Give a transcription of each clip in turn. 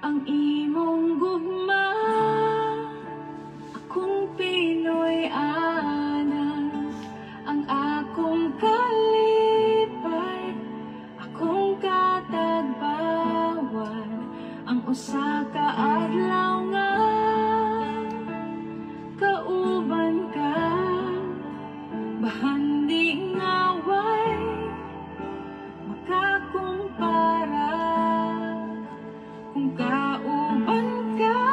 Ang imong gugma, akong Pinoy anan, ang akong kalipay, akong katagbawan, ang usa ka adlaw nga kauban ka, bahandi nga way makakumpara kung kauban ka,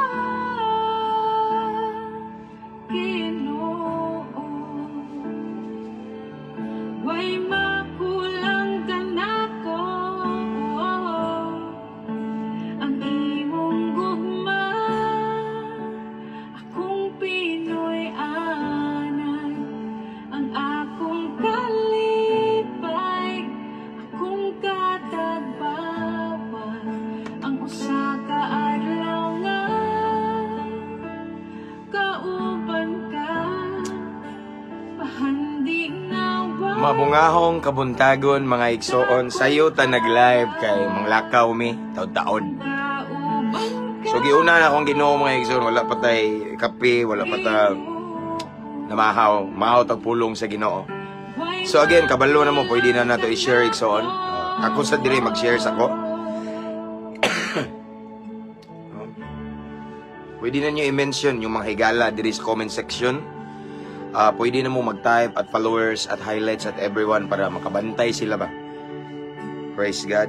Ginoo. Way makulang kanako ang imong gugma, akong Pinoy anan, ang akong kalipay, akong katagbawan, ang usa ka adlaw nga kauban ka, bahandi nga way Mabungahong kabuntagon, mga igsoon. Sayo ta nag-live kay manglakaw mi taod-taod. Kauban ka. So giuna na akong Ginoo, mga igsoon, wala pa tay kape, wala pa ta namahaw, mahaw tag pulong sa Ginoo. So again, kabalo na mo, pwede na nato i-share, igsoon. Ako sa dire mag-share sa ko. Pwede na nyo i-mention yung mga higala diri sa comment section. Pwede na mo mag-type at followers at highlights at everyone para makabantay sila ba. Praise God.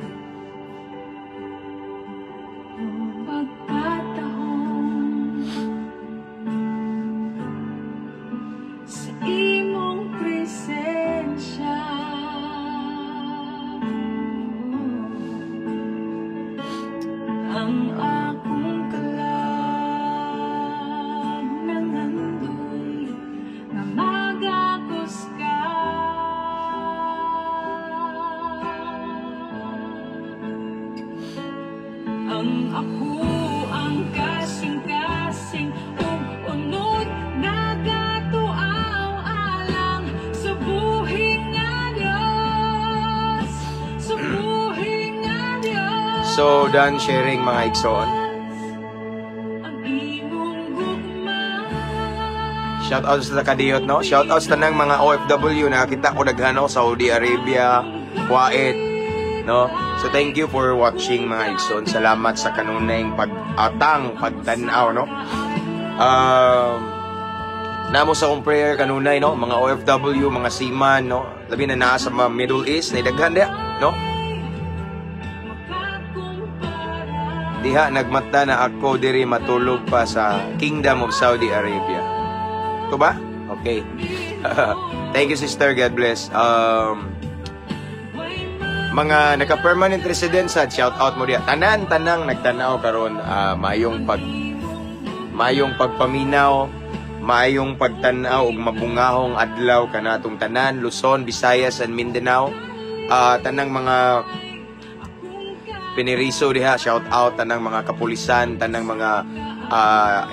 Pagkatahong sa imong presensya, ang akong kalag nangandoy nga magagos ka. Ang ako ang kasing-kasing ug unod nagatuaw alang sa buhi nga Dios, sa buhi nga Dios. So, done sharing, mga igsoon. Ang imong gugma. Shout out sa Kadiyot, no? Shout out sa tanang mga OFW. Nakakita ko daghan, no? Saudi Arabia, Kuwait, no? So thank you for watching, mga igsoon. Salamat sa kanunay pag-atang, pagtan-aw, no? Namo sa akong prayer kanunay, no? Mga OFW, mga seaman, no? Labi na naa sa mga Middle East, na daghan diha, no? Diha nagmata na ako diri matulog pa sa Kingdom of Saudi Arabia. Ito ba? Okay. Thank you, sister. God bless. Mga naka-permanent residence, shout out mo diha. Tanan tanang nagtanaw karon, maayong pagpaminaw, maayong pagtan-aw ug mabungahong adlaw kanatong tanan, Luzon, Visayas and Mindanao. Tanang mga piniriso diha, shout out tanang mga kapulisan, tanang mga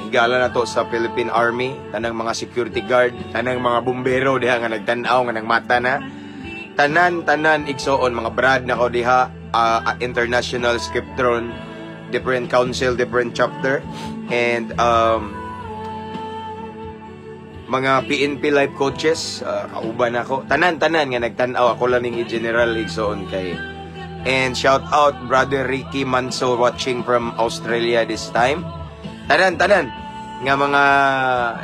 higala na to sa Philippine Army, tanang mga security guard, tanang mga bumbero diha nga nagtan-aw nga nagmata na. Tanan tanan igsoon, mga brad nako diha, International Scriptron, different council, different chapter and mga PNP life coaches, kauban ako. Tanan tanan nga nagtan-aw, ako lang ning general, igsoon, kay. And shout out Brother Ricky Manso watching from Australia this time. Tanan tanan nga mga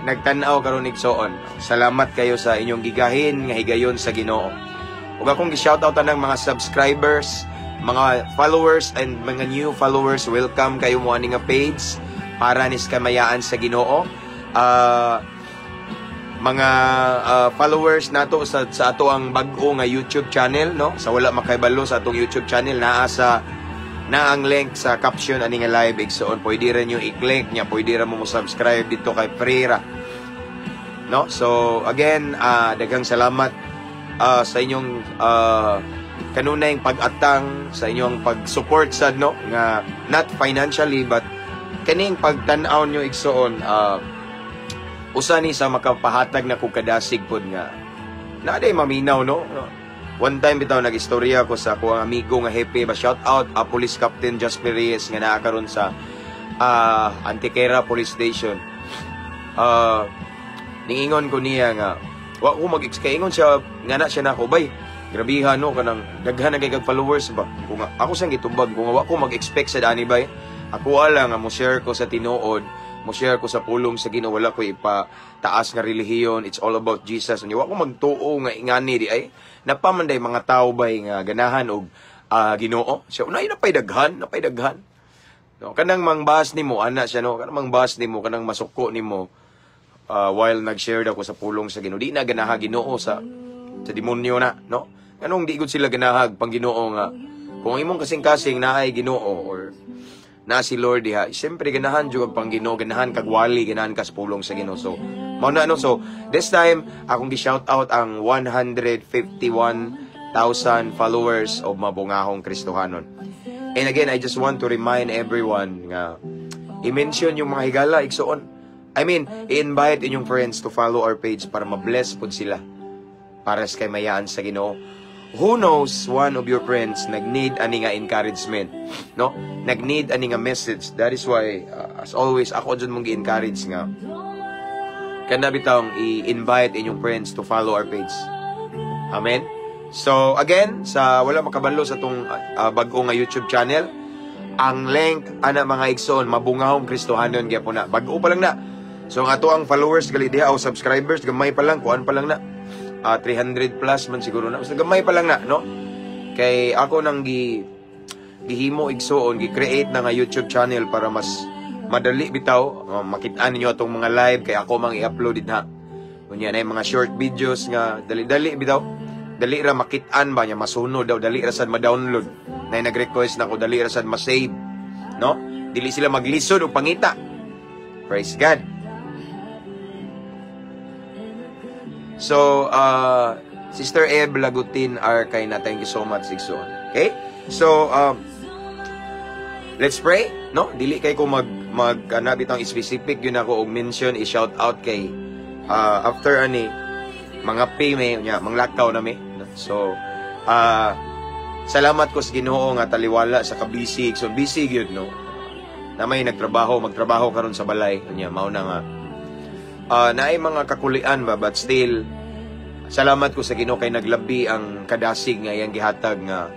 nagtan-aw karon, igsoon. Salamat kayo sa inyong gigahin nga higayon sa Ginoo. Ug akong gi-shout out tanang mga subscribers, mga followers and mga new followers, welcome kayo mo ani nga page para nis kamayaan sa Ginoo. Mga followers nato sa ato ang bag-o nga YouTube channel, no? Sa wala makahibalo sa atong YouTube channel, naa sa na ang link sa caption ani nga live, igsoon. Pwede ra nyo i-click niya, pwede ra mo mo subscribe dito kay Freera, no? So again, daghang salamat sa inyong kanunay pag-atang, sa inyong pag-support sad, no, nga not financially but kaning pagtan-aw nyo, igsoon, usa ni sa makapahatag na kog kadasig pod nga na day maminaw, no? One time bitaw nag-istorya ko sa akong amigo nga hepe ba, shout out police captain Jasper Reyes nga naa karon sa Antiquera Police Station. Ningingon ko niya nga wa ko mag ingon siya nga na siya nako, "Bay, grabiha no, kanang daghan na kay kag followers ba?" Kung ako siyang gitubag kung wa ko mag-expect sa dani, bay. Ako ala nga mo share ko sa tinuod, mo share ko sa pulong sa Ginoo, wala ko ipa taas nga relihiyon. It's all about Jesus. Unya wa ko magtuo nga ingani di ay napamanday mga tao, bay, nga ganahan og Ginoo siya. Unay napay daghan, napay daghan no, kanang mangbas nimo ana siya no, kanang mangbas nimo, kanang masuko nimo while nag-share daw ko sa pulong sa Ginoo. Di na ganaha Ginoo sa demonyo na, no? Nganong di gud sila ganahag pang Ginoo nga kung imong kasing-kasing naay Ginoo or na si Lord diha, siyempre ganahan jud kag pang Ginoo, ganahan kag wali, ganahan ka sa pulong sa Ginoo. So, mao na no. So, this time akong gi-shout out ang 151,000 followers of Mabungahong Kristohanon. And again, I just want to remind everyone nga i-mention yung mga higala, igsuon. I mean, i-invite inyong friends to follow our page para ma-bless pud sila. Para sa kay mayaan sa Ginoo. Who knows, one of your friends nag-need ani nga encouragement, no? Nag-need ani nga message. That is why, as always, ako dyan mong gi-encourage nga kana bitawng i-invite inyong friends to follow our page. Amen. So again, sa wala makabalo sa atong bag-o nga YouTube channel, ang link ana, mga igsoon, Mabungahong Kristohanon gyapon na. Bag-o pa lang na. So ang ato ang followers gali diha o subscribers gamay pa lang, kuan pa lang na. 300 plus man siguro na. Basta gamay pa lang na, no? Kay ako nang gihimo, igsuon, gi-create na nga YouTube channel para mas madali bitaw makit-an ninyo atong mga live kay ako mang i-upload din ha. Unya na yung mga short videos nga dali-dali bitaw. Dali ra makit-an ba niya, masunod daw, dali ra sad ma-download. Na nag-request na ko, dali ra sad ma-save, no? Dili sila maglisod og pangita. Praise God. So, Sister Eb Lagutin R. Kayna, thank you so much, igsoon. Okay? So, let's pray, no? Dili kay ko mag mag ana bitang specific yun ako og mention, i-shout out kay after ani mga pay may nya manglakaw na mi. So, salamat ko sa Ginoo nga taliwala sa kabisig. So busy gyud no. Na may nagtrabaho, magtrabaho karon sa balay nya mao na nga naay mga kakulian ba, but still salamat ko sa Ginoo kay naglabi ang kadasig nga iyang gihatag nga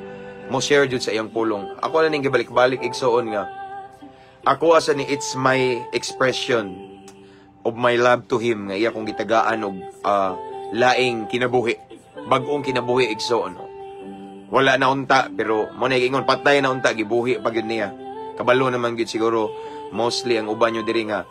mo share jud sa iyang pulong. Ako na ning gibalik-balik, igsuon, nga ako asa ni it's my expression of my love to him nga iya kong gitagaan og laing kinabuhi. Bag-ong kinabuhi, igsuon. No? Wala na unta pero mo na ingon patay na unta gibuhi pa gyud niya. Kabalo naman gyud siguro mostly ang uban nyo diri nga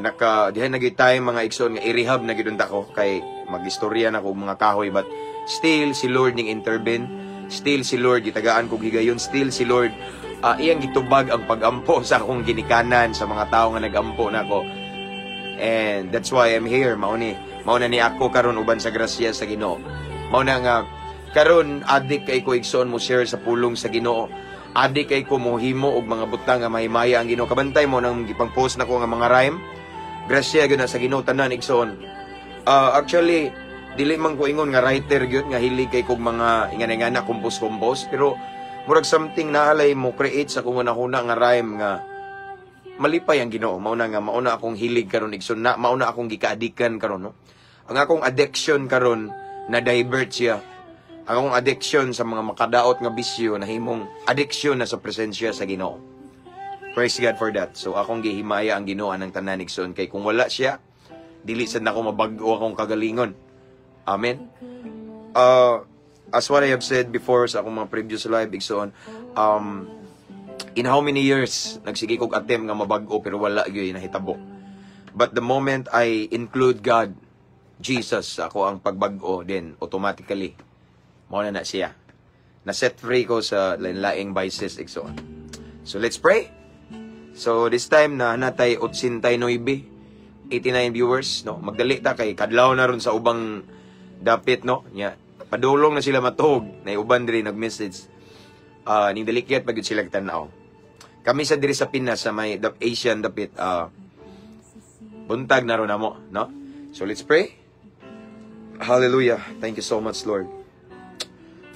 naka diha na gyud time, mga igsoon, nga i-rehab na gyud unta ko kay magistorya na ko og mga kahoy, but still si Lord ning intervene, still si Lord gitagaan kog higayon, still si Lord iyang gitubag ang pagampo sa akong ginikanan, sa mga tawo nga nagampo nako, and that's why I'm here. Mao ni, mao na ni ako karon uban sa grasya sa Ginoo. Mao na nga karon adik kay ko, igsoon, mo share sa pulong sa Ginoo, adik kay ko mohimo og mga butang nga mahimaya ang Ginoo. Kabantay mo nang gipang-post nako nga mga rhyme. Grasya gyud na sa Ginoo tanan, igsoon. Actually dili man ko ingon nga writer gyud nga hilig kay kog mga ingana-ingana, compose-compose, pero murag something na alay mo create sa kung hunahuna nga rhyme nga malipay ang Ginoo. Mao na nga mao na akong hilig karon, igsoon, na mao na akong gikaadikan karon no. Ang akong addiction karon na divert siya. Ang akong addiction sa mga makadaot nga bisyo nahimong addiction na sa presensya sa Ginoo. Praise God for that. So akong gihimaya ang Ginoo anang tanan, igsoon, kay kung wala siya, dili sad nako mabag-o akong kagalingon. Amen. As what I have said before sa akong mga previous live, igsoon, in how many years nagsige kog attempt nga mabag-o pero wala gyud nahitabo. But the moment I include God, Jesus, ako ang pagbag-o, then automatically mao na na siya. Na set free ko sa lain-laing vices, igsoon. So let's pray. So this time na natay 89, 89 viewers no. Magdali ta kay kadlaw na ron sa ubang dapit no. Nya padulong na sila matuog na uban diri nag-message. Ning dalikyat pag sila tan-aw. Kami sa diri sa Pinas sa may Asian dapit buntag na ron namo no. So let's pray. Hallelujah. Thank you so much, Lord.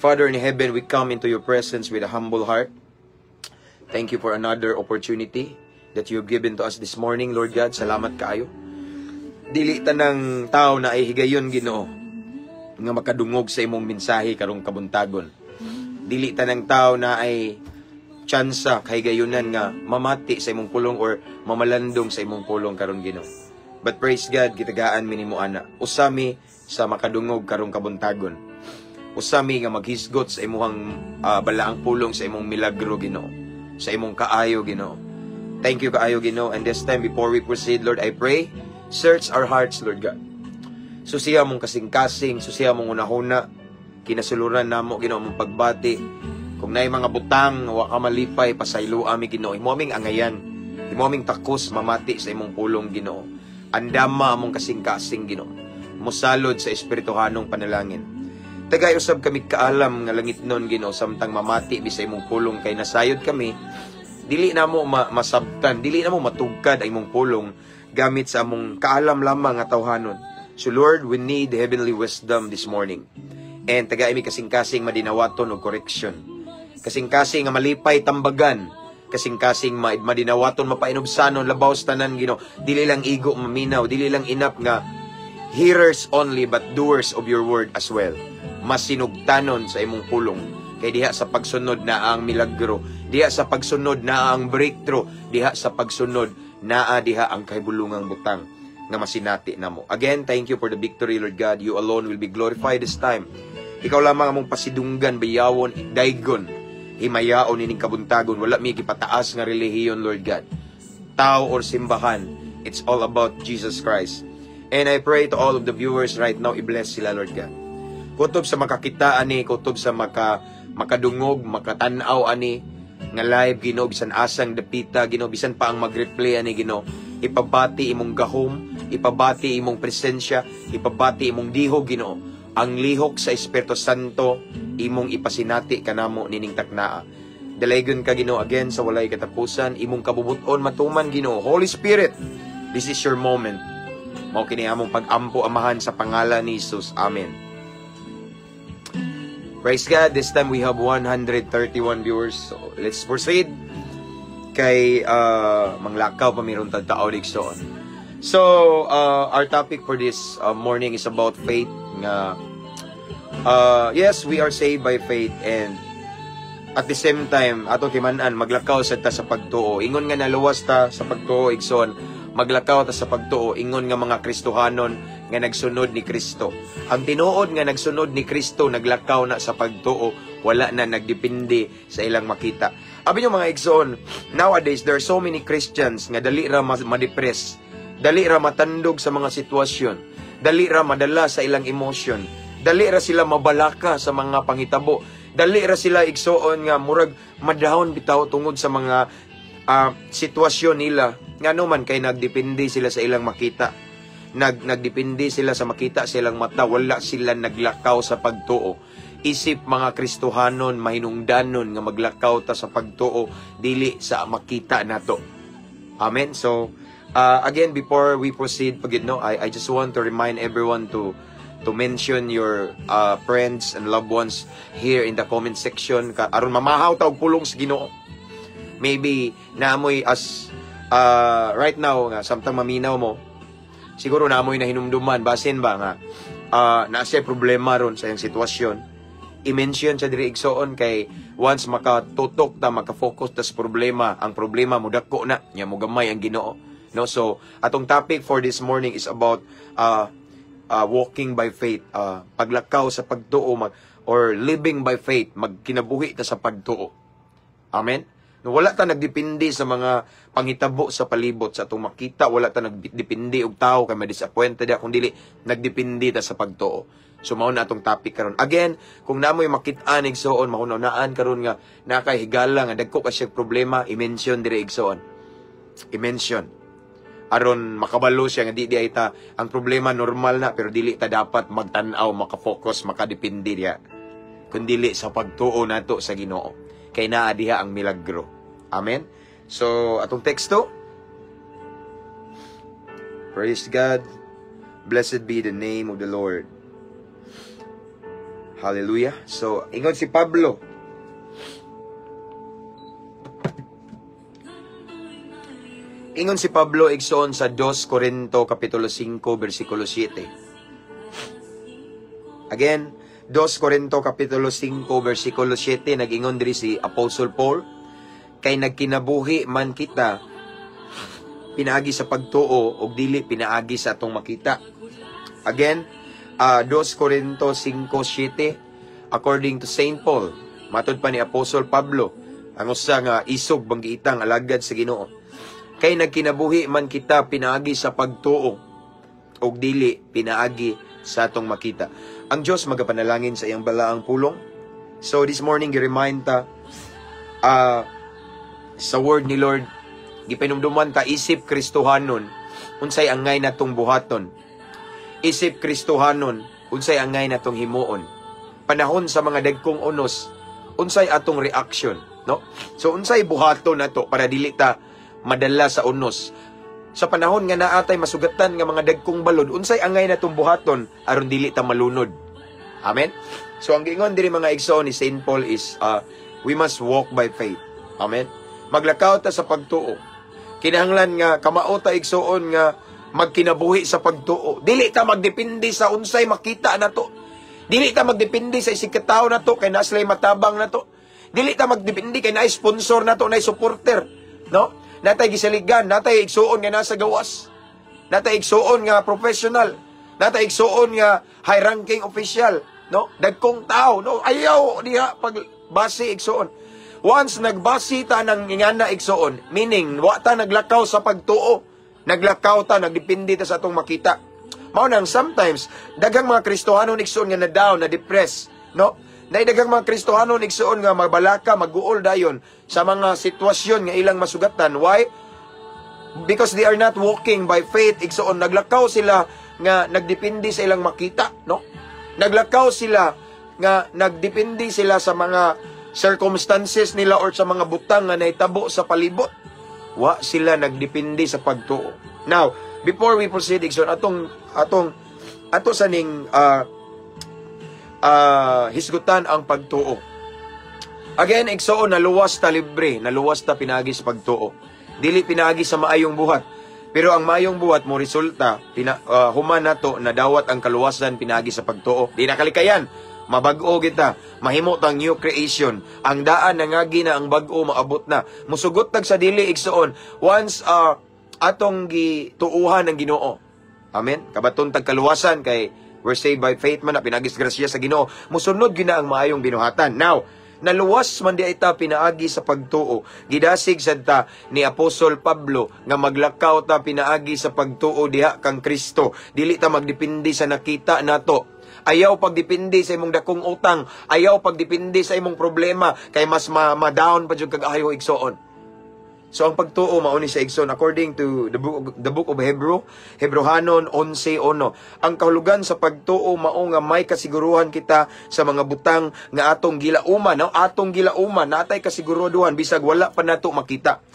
Father in heaven, we come into your presence with a humble heart. Thank you for another opportunity. that you have given to us this morning, Lord God. Salamat kaayo. Dili tanang tao naay higayon, Ginoo, nga makadungog sa imong mensahe karong kabuntagon. Dili tanang tao naay tsansa, kahigayunan nga mamati sa imong pulong or mamalandong sa imong pulong karon, Ginoo. But praise God, gitagaan mi nimo ana. Usa mi sa makadungog karong kabuntagon. Usa mi nga maghisgot sa imong balaang pulong, sa imong milagro, Ginoo. Sa imong kaayo, Ginoo. Thank you kaayo, Ginoo. And this time, before we proceed, Lord, I pray, search our hearts, Lord God. Susiha among kasing-kasing, susiha among hunahuna, kinasuluran namo, Ginoo, among pagbati. Kung naay mga butang, wa ka malipay, pasayloa mi, Ginoo. Imo aming angayan. Imo aming takos mamati sa imong pulong, Ginoo. Andama among kasing-kasing, Ginoo. Musalod sa espirituhanong panalangin. Tagay usab kami kaalam nga langitnon, Ginoo, samtang mamati mi sa imong pulong kay nasayod kami dili namo masabtan, dili namo matugkad ang imong pulong gamit sa among kaalam lamang nga tawhanon. So Lord, we need heavenly wisdom this morning. And tagay mi kasing-kasing madinawaton og correction. Kasing-kasing nga malipay tambagan. Kasing-kasing madinawaton, mapainubsanon, labaw sa tanan, Ginoo. Dili lang igo maminaw, dili lang enough nga hearers only but doers of your word as well. Masinugtanon sa imong pulong. Kay diha sa pagsunod na ang milagro, diha sa pagsunod na ang breakthrough, diha sa pagsunod naa diha ang kahibulungang butang nga masinati namo. Again, thank you for the victory, Lord God. You alone will be glorified this time. Ikaw lamang among pasidunggan, bayawon, daygon, himayaon ining kabuntagon. Wala mi gipataas nga relihiyon, Lord God, tao or simbahan. It's all about Jesus Christ. And I pray to all of the viewers right now, i-bless sila, Lord God. Kutob sa makakita ani, kutob sa makadungog, makatan-aw ani nga live, Ginoo, bisan asang dapita, Ginoo, bisan pa ang mag-replay ani, Ginoo. Ipabati imong gahom, ipabati imong presensya, ipabati imong dihog, Ginoo. Ang lihok sa Espiritu Santo imong ipasinati kanamo nining taknaa. Dalaygon ka, Ginoo, again sa walay katapusan, imong kabubuton matuman, Ginoo. Holy Spirit, this is your moment. Mao kini among pag-ampo, Amahan, sa pangalan ni Jesus. Amen. Praise God. This time we have 131 viewers. So let's proceed. Kay manglakaw pa mi ron tao igsoon. So our topic for this morning is about faith nga yes, we are saved by faith and at the same time ato timan-an maglakaw sad ta sa pagtuo. Ingon nga naluwas ta sa pagtuo, igsoon, maglakaw ta sa pagtuo ingon nga mga Kristohanon nga nagsunod ni Kristo. Ang tinuod nga nagsunod ni Kristo, naglakaw na sa pagtuo, wala na nagdepende sa ilang makita. Abi nyo, mga igsoon, nowadays there are so many Christians nga dali ra ma-depress, dali ra matandog sa mga sitwasyon, dali ra madala sa ilang emotion, dali ra sila mabalaka sa mga panghitabo, dali ra sila, igsoon, nga murag madahon bitaw tungod sa mga sitwasyon nila. Ngano man? Kay nagdepende sila sa ilang makita. Nagdepende sila sa makita silang mata, wala sila naglakaw sa pagtuo. Isip mga Kristohanon, mahinungdanon nga maglakaw ta sa pagtuo, dili sa makita nato. Amen. So, again, before we proceed, pag no, I just want to remind everyone to mention your friends and loved ones here in the comment section ka aron mamahaw ta og pulong sa Ginoo. Maybe naamoy as right now nga samtang maminaw mo, siguro naamoy na hinumduman basin ba nga naa siya problema ron sa iyang sitwasyon. I-mention siya diri, igsoon, kay once makatutok ta, maka-focus ta sa problema, ang problema mudako na nya, mugamay ang Ginoo, no? So atong topic for this morning is about walking by faith, paglakaw sa pagtuo or living by faith, magkinabuhi ta sa pagtuo. Amen. No, wala ta nagdepende sa mga panghitabo sa palibot, sa atong makita, wala ta nagdepende og tao kay ma-disappointed kung dili nagdepende ta sa pagtuo. So mao na atong topic karon. Again, kung namoy makit-an, igsoon, mahuna-hunaan karon nga nakay higala nga dagko ka siya problema, i-mention dire, igsoon. I-mention aron makabalo siya nga di di ay ta ang problema, normal na, pero dili ta dapat magtan-aw, maka-focus, makadepende diha kun dili sa pagtuo nato sa Ginoo kay naa diha ang milagro. Amen. So atong teksto. Praise God. Blessed be the name of the Lord. Hallelujah. So ingon si Pablo. Ingon si Pablo, igsoon, sa 2 Corinto kapitulo 5 bersikulo 7. Again, 2 Corinto kapitulo 5 bersikulo 7, nag-ingon diri si Apostle Paul, "Kay nagkinabuhi man kita pinaagi sa pagtuo ug dili pinaagi sa atong makita." Again, 2 Corinto 5:7, according to Saint Paul, matod pa ni Apostle Pablo, ang usa nga isog banggiitang alagad sa Ginoo. "Kay nagkinabuhi man kita pinaagi sa pagtuo ug dili pinaagi sa atong makita." Ang Dios magapanalangin sa iyang balaang pulong. So this morning, gi-remind ta sa word ni Lord, gipanumduman ta isip Kristohanon, unsay angay natong buhaton. Isip Kristohanon, unsay angay natong himuon. Panahon sa mga dagkong unos, unsay atong reaction, no? So unsay buhaton nato para dili ta madala sa unos? Sa panahon nga naatay masugatan nga mga dagkong balod, unsay angay natong buhaton aron dili ta malunod? Amen. So ang giingon diri, mga igsoon, ni Saint Paul is we must walk by faith. Amen. Maglakaw ta sa pagtuo. Kinahanglan nga kamao ta, igsoon, nga magkinabuhi sa pagtuo. Dili ta magdepende sa unsay makita nato. Dili ta magdepende sa isig katawo nato kay naa sila'y matabang nato. Dili ta magdepende kay naay sponsor nato, naay supporter, no? Natay gisaligan, natay igsuon nga nasa gawas. Natay igsuon nga professional. Natay igsuon nga high ranking official, no? Dagkong tao, no? Ayaw diha pag base, igsuon. Once nagbase ta ng ingana, igsuon, meaning wa ta naglakaw sa pagtuo. Naglakaw ta, nagdepende ta sa atong makita. Mao nang sometimes daghang mga Kristohanon, igsuon, nga na down, na depress, no? Nay daghang mga Kristohanon, igsuon, nga mabalaka, maguol dayon sa mga sitwasyon nga ilang masugatan. Why? Because they are not walking by faith, igsuon. Naglakaw sila nga nagdepende sa ilang makita, no? Naglakaw sila nga nagdepende sila sa mga circumstances nila or sa mga butang nga nahitabo sa palibot. Wa sila nagdepende sa pagtuo. Now, before we proceed, igsoon, atong atong ato sa ning hisgutan ang pagtuo. Again, igsoon, naluwas ta libre, naluwas ta pinaagi sa pagtuo. Dili pinaagi sa maayong buhat. Pero ang maayong buhat mo resulta human nato nadawat ang kaluwasan pinaagi sa pagtuo. Di na kalikayan. Mabag-o kita, mahimo tang new creation. Ang daan nangagi na ang bag-o maabot na. Musugot tag sa dili, igsoon, once atong gituuhan ng Ginoo. Amen. Kabaton tag kaluwasan kay we're saved by faith man na pinaagi sa grasya sa Ginoo. Musunod gyud na ang maayong binuhatan. Now, naluwas man di ita pinaagi sa pagtuo. Gidasig sad ta ni Apostol Pablo nga maglakaw ta pinaagi sa pagtuo diha kang Kristo. Dili ta magdepende sa nakita nato. Ayaw pagdepende sa imong dakong utang, ayaw pagdepende sa imong problema kay mas ma-down pa jud kag ayo, igsoon. So ang pagtuo mao ni sa, igsoon, according to the book of Hebrew, Hebrohanon 11:1. Ang kahulugan sa pagtuo mao nga may kasiguruhan kita sa mga butang nga atong gilauman, no? Atong gilauman, natay kasiguruhan bisag wala pa nato makita.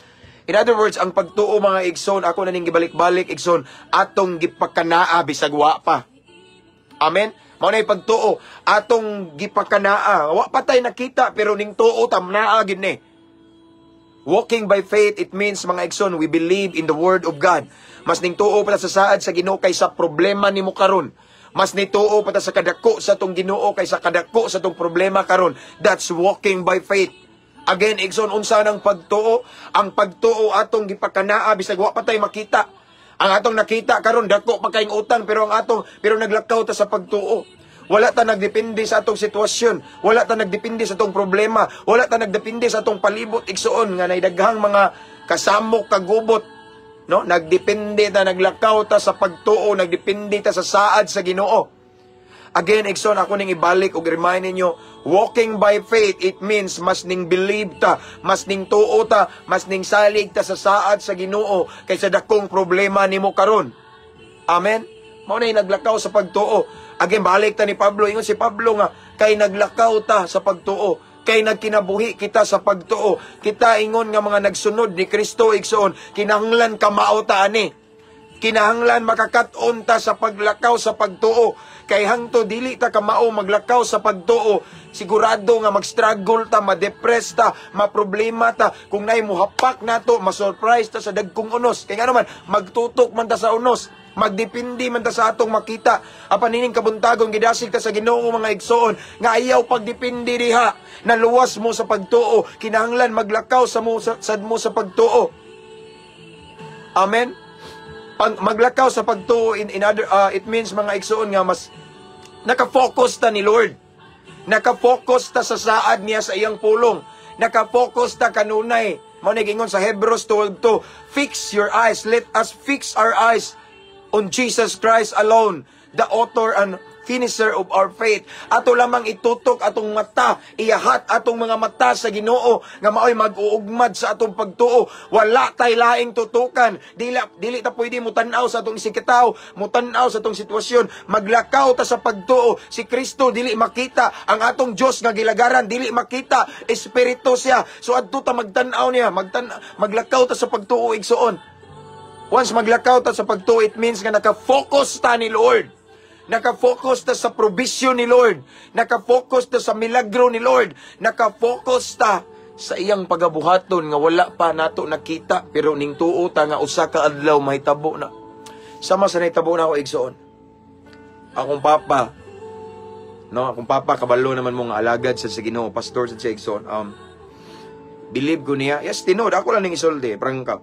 In other words, ang pagtuo, mga igsoon, ako na ning gibalik-balik, igsoon, atong gipakanaa bisag wa pa. Amen? Mao na pagtuo, atong gipakanaa, wa pa tay nakita pero ning tuo ta naa gid ni. Walking by faith, it means, mga igsoon, we believe in the Word of God. Mas ning tuo pa ta sa saad sa Ginoo kaysa problema nimo karon. Mas nituo pa ta sa kadako sa atong Ginoo kaysa kadako sa atong problema karon. That's walking by faith. Again, igsoon, unsa nang pagtuo? Ang pagtuo, atong gipakanaa bisag wa pa tay makita. Ang atong nakita karon, dako pa kayong utang, pero naglakaw ta sa pagtuo. Wala ta nagdepende sa atong sitwasyon, wala ta nagdepende sa atong problema, wala ta nagdepende sa atong palibot, igsoon, nga nay daghang mga kasamok kagubot, no? Nagdepende ta, naglakaw ta sa pagtuo, nagdepende ta sa saad sa Ginoo. Again, igsoon, ako ning ibalik og remind ninyo, walking by faith, it means mas ning believe ta, mas ning tuo ta, mas ning salig ta sa saad sa Ginoo kaysa dakong problema nimo karon. Amen. Mao na naglakaw sa pagtuo. Again, balik ta ni Pablo. Ingon si Pablo nga, "Kay naglakaw ta sa pagtuo. Kay nagkinabuhi kita sa pagtuo." Kita ingon nga mga nagsunod ni Kristo, igsoon, kinahanglan kamao ta ani. Kinahanglan makakat-on ta sa paglakaw sa pagtuo. Kay hangto dili ta kamao maglakaw sa pagtuo, sigurado nga mag-struggle ta, ma-depress ta, maproblema ta. Kung naay muhapak nato, ma-surprise ta sa dagkong unos. Kay ngano man, magtutok man ta sa unos. Magdepende man ta sa atong makita. Apan nining kabuntagon, gidasig ta sa Ginoo, mga igsoon, nga ayaw pagdepende diha. Naluwas mo sa pagtuo, kinahanglan maglakaw sa mo sa, sad mo sa pagtuo. Amen. Pag maglakaw sa pagtuo, in other it means, mga igsoon, nga mas naka-focus ta ni Lord. Naka-focus ta sa saad niya sa iyang pulong. Naka-focus ta kanunay. Mao ni giingon sa Hebrews 12:2, "Fix your eyes, let us fix our eyes on Jesus Christ alone, the author and finisher of our faith." Ato lamang itutok atong mata, iyahat atong mga mata sa Ginoo nga maoy mag-uugmad sa atong pagtuo. Wala tay laing tutukan. Dili ta pwede mutan-aw sa atong isigkatawo, mutan-aw sa atong sitwasyon. Maglakaw ta sa pagtuo. Si Kristo dili makita, ang atong Dios nga gilagaran dili makita, espiritu siya. So adto ta magtan-aw niya, maglakaw ta sa pagtuo, igsoon. Once maglakaw ta sa pagtuo, it means nga naka-focus ta ni Lord. Naka-focus ta sa provision ni Lord. Naka-focus ta sa milagro ni Lord. Naka-focus ta sa iyang pagabuhaton nga wala pa nato nakita pero ning tuo ta nga usa ka adlaw mahitabo na. Sama sa nahitabo na ako, igsoon. Akong papa, no, akong papa, kabalo naman mo nga alagad sa Ginoo, pastor sa igsoon. Believe ko niya. Yes, tinuod ako lang ning isulti, prangka.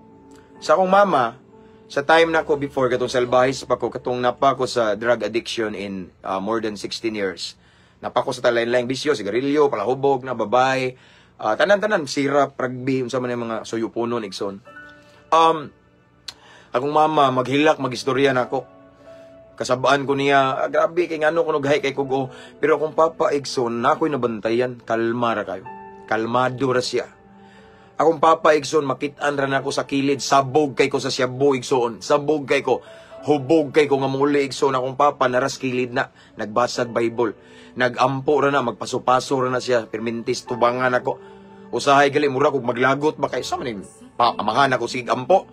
Sa akong mama, sa time na ko before, katong salbahis pa ko, katong napa ko sa drug addiction in more than 16 years. Napa ko sa talain-laing bisyo, sigarilyo, palahubog na babay, tanan-tanan, sirap, rugby, unsa man yung mga suyupunon, igsoon. Akong mama, maghilak, magistorya nako. Kasabaan ko niya, ah, grabe, kay ngano kuno gahi kay kugo. Pero akong papa, igsoon, na ako'y nabantayan, kalma ra kayo. Kalmado ra siya. Akong papa, igsoon, makitaan ra nako sa kilid, sabog kay ko sa siyabo, igsoon. Sabog kay ko. Hubog kay ko nga muli, igsoon. Akong papa, naras kilid na. Nagbasag Bible. Nagampo ra na, magpaso-paso ra na siya. Permintis, tubangan ako. Usahay gali, mura kog maglagot ba kay sa man pa, amahan ako sige ampo.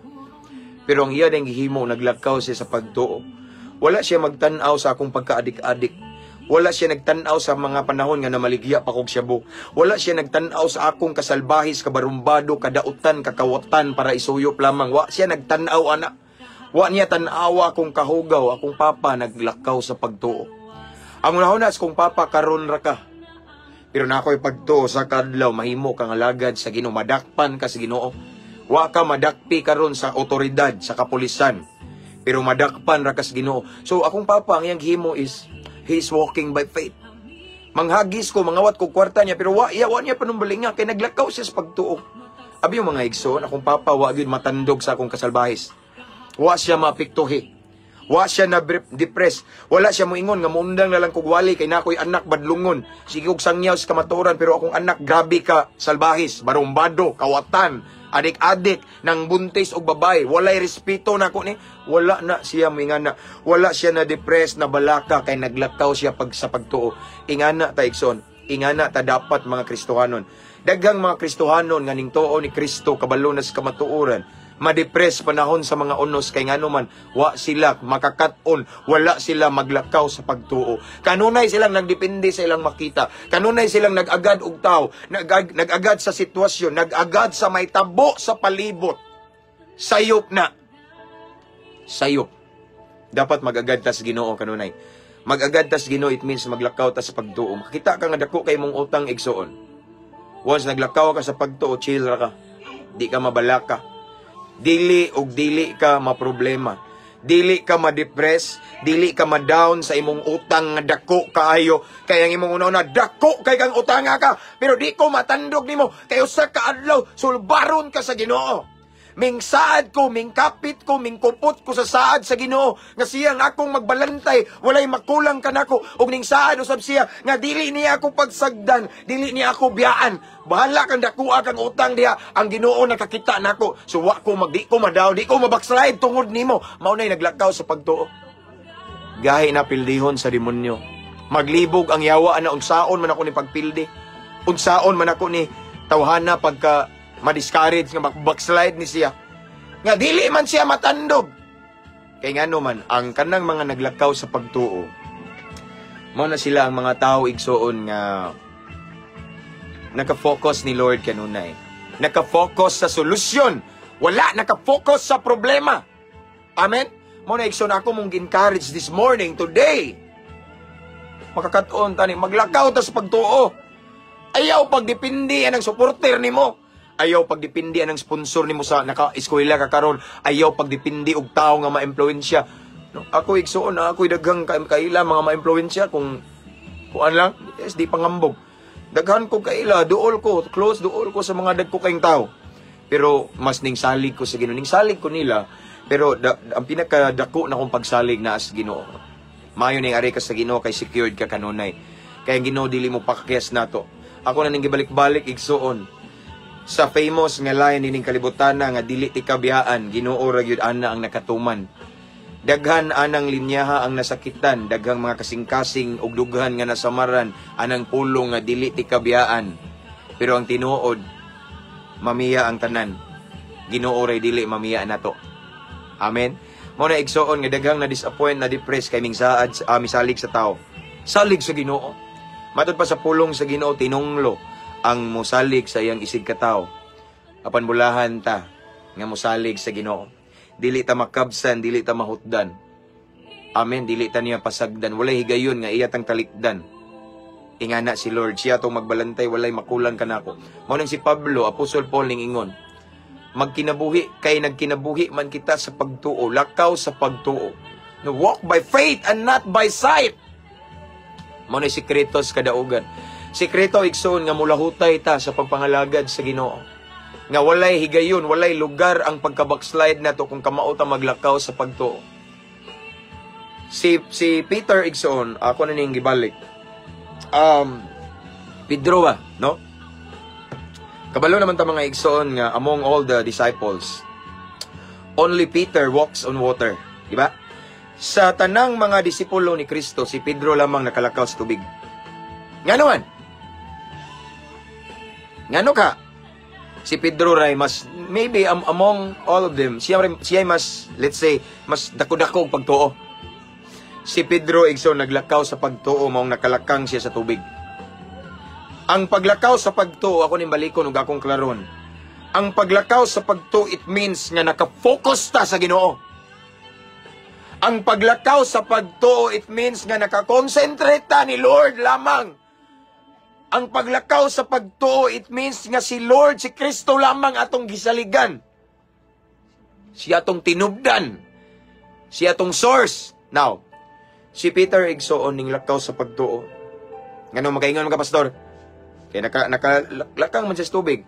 Pero ang iya ding gihimo, naglakaw siya sa pagtuo. Wala siya magtan-aw sa akong pagkaadik-adik. Wala siya nagtan-aw sa mga panahon nga namaligya pa kog shabu. Wala siya nagtan-aw sa akong kasalbahis, kabarumbado, kadautan, kakawatan para isuyop lamang. Wa siya nagtan-aw ana. Wa niya tan-awa akong kahugaw, akong papa naglakaw sa pagtuo. Ang unahuna sa kong papa, karon ra ka. Pero na ako'y pagtuo sa kadlaw, mahimo kang alagad sa Ginoo, madakpan ka sa Ginoo. Wa ka madakpi karon sa otoridad, sa kapulisan. Pero madakpan ra ka sa Ginoo. So akong papa, ang iyang himo is he is walking by faith. Manghagis ko, mangawat ko kwarta niya, pero wa niya panumbalinga kay naglakaw siya sa pagtuo. Abi yung mga igsoon, akong papa wa gyud matandog sa akong kasalbahis. Wa siya mapiktuhi. Wa siya na depress. Wala siya moingon nga muundang na lang kog wali kay nakoy anak badlungon. Sige og sangyaw sa kamatuoran pero akong anak grabe ka salbahis, barumbado, kawatan, adik-adik, nang buntis og babay. Walay respeto nako ni. Wala na siya moingana. Wala siya na depress na balaka kay naglakaw siya pag sa pagtuo. Ingana ta, igsoon. Ingana ta dapat mga Kristohanon. Daghang mga Kristohanon nga ning tuo ni Kristo, kabalo na sa kamatuoran, madepress panahon sa mga unos kay ngano man wa sila makakat-on, wala sila maglakaw sa pagtuo. Kanunay silang nagdepende sa ilang makita. Kanunay silang nag-agad og tawo, nag-agad sa sitwasyon, nag-agad sa may tabo sa palibot. Sayop na. Sayop. Dapat mag-agad ta sa Ginoo kanunay. Mag-agad ta sa Ginoo, it means maglakaw ta sa pagtuo. Makita ka nga dako kay mong utang, igsoon. Once naglakaw ka sa pagtuo, chill ra ka. Di ka mabalaka. Dili og dili ka maproblema. Dili ka ma-depress, dili ka ma-down sa imong utang nga dako kaayo. Kay ang imong una-una, dako kay kang utanga ka, pero di ko matandog nimo kay usa ka adlaw sulbaron ka sa Ginoo. Ming saad ko, ming kapit ko, ming kupot ko sa saad sa Ginoo nga siya ang akong magbalantay, walay makulang kanako ug ning saad usab siya nga dili niya ako pagsagdan, dili niya ako biyaan. Bahala kang dakua kang utang diha, ang Ginoo nakakita nako. So wa ko magdi ko madaw, di ko mabackslide tungod nimo. Mao nay naglakaw sa pagtuo. Gahi na pildihon sa demonyo. Maglibog ang yawa ana, unsaon man ako ni pagpildi. Unsaon man ako ni tawhana pagka ma-discourage nga backslide ni siya. Nga dili man siya matandog. Kay ngano man, ang kanang mga naglakaw sa pagtuo, mao na sila ang mga tao, igsuon, nga naka-focus ni Lord kanunay. Naka-focus sa solusyon. Wala naka-focus sa problema. Amen? Mao na, igsoon, ako mong encourage this morning, today. Makakatuon tani, maglakaw ta sa pagtuo. Ayaw pagdepende ang supporter nimo. Ayaw pagdepende ang sponsor nimo sa naka-eskwela ka karon. Ayaw pagdepende og tawo nga maimpluwensya. No, ako, igsuon, na ako'y daghang kaila mga maimpluwensya kung kuan lang, yes, di pangambog. Daghan ko kaila, duol ko, close duol ko sa mga dagko kayong tao. Pero mas ning salig ko sa Ginoo, ning salig ko nila, pero ang pinakadako na kong pagsalig na as Ginoo. Maayo ning ari ka sa Ginoo kay secured ka kanunay. Kay ang Ginoo dili mo pakakyas nato. Ako na ning gibalik-balik, igsuon, sa famous nga line nining kalibutan nga "Dili ti kabiyaan, Ginoo ra gyud ana ang nakatuman." Daghan anang linyaha ang nasakitan, daghang mga kasing-kasing ug dughan nga nasamaran anang pulong nga "Dili ti kabiyaan." Pero ang tinuod, mamiya ang tanan. Ginoo ray dili mamiya nato. Amen. Mao na, igsuon, nga daghang na disappoint, na depress kay mingsaad misalig sa tao. Salig sa Ginoo. Matod pa sa pulong sa Ginoo, tinunglo ang mosalig sa iyang isig katawo. Apan bulahan ta nga mosalig sa Ginoo. Dili ta makabsan, dili ta mahutdan. Amen, dili ta niya pasagdan. Walay higayon nga iya tang talikdan. Ingana si Lord, siya tong magbalantay, walay makulang kanako. Mao nang si Pablo, Apostol Paul, ning ingon, magkinabuhi kay nagkinabuhi man kita sa pagtuo, lakaw sa pagtuo. No, walk by faith and not by sight. Mao na sikreto sa kadaugan. Sikreto, igsoon, nga mulahutay ta sa pagpangalagad sa Ginoo. Nga walay higayon, walay lugar ang pagka-backslide nato kung kamao ta maglakaw sa pagtuo. Si Peter, igsoon, ako na ning gibalik. Pedro ba, no? Kabalo naman ta, mga igsoon, nga among all the disciples, only Peter walks on water, di ba? Sa tanang mga disipulo ni Kristo, si Pedro lamang nakalakaw sa tubig. Nga naman? Ngano ka? Si Pedro ray mas maybe among all of them, siya mas, let's say, mas dako-dako og pagtuo. Si Pedro, igsoon, naglakaw sa pagtuo, maong nakalakang siya sa tubig. Ang paglakaw sa pagtuo, ako ning balikon ug akong klaron. Ang paglakaw sa pagtuo, it means nga naka-focus ta sa Ginoo. Ang paglakaw sa pagtuo, it means nga naka-concentrate ta ni Lord lamang. Ang paglakaw sa pagtuo, it means nga si Lord, si Kristo lamang atong gisaligan. Siya atong tinubdan. Siya atong source. Now, si Peter, igsoon, ning lakaw sa pagtuo. Ngano makaingon ka, pastor? Kaya naka lakang man siya sa tubig.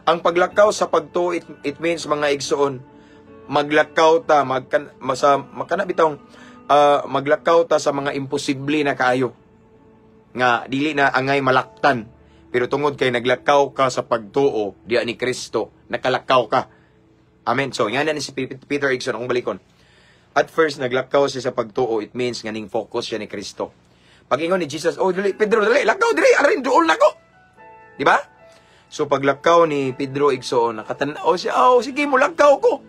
Ang paglakaw sa pagtuo, it means, mga igsoon, maglakaw ta magkan masa makana bitong maglakaw ta sa mga imposible na kaayo nga dili na angay malaktan, pero tungod kay naglakaw ka sa pagtuo diya ni Kristo, nakalakaw ka. Amen. So nga na ni si Peter, igsoon, akong balikon. At first, naglakaw siya sa pagtuo. It means nga ning focus siya ni Kristo. Pag ingon ni Jesus, "Oh, dali Pedro, dali, lakaw dali, arin duol nako," di ba? So paglakaw ni Pedro, igsoon, nakatan-aw siya, "Oh, sige, mo lakaw ko."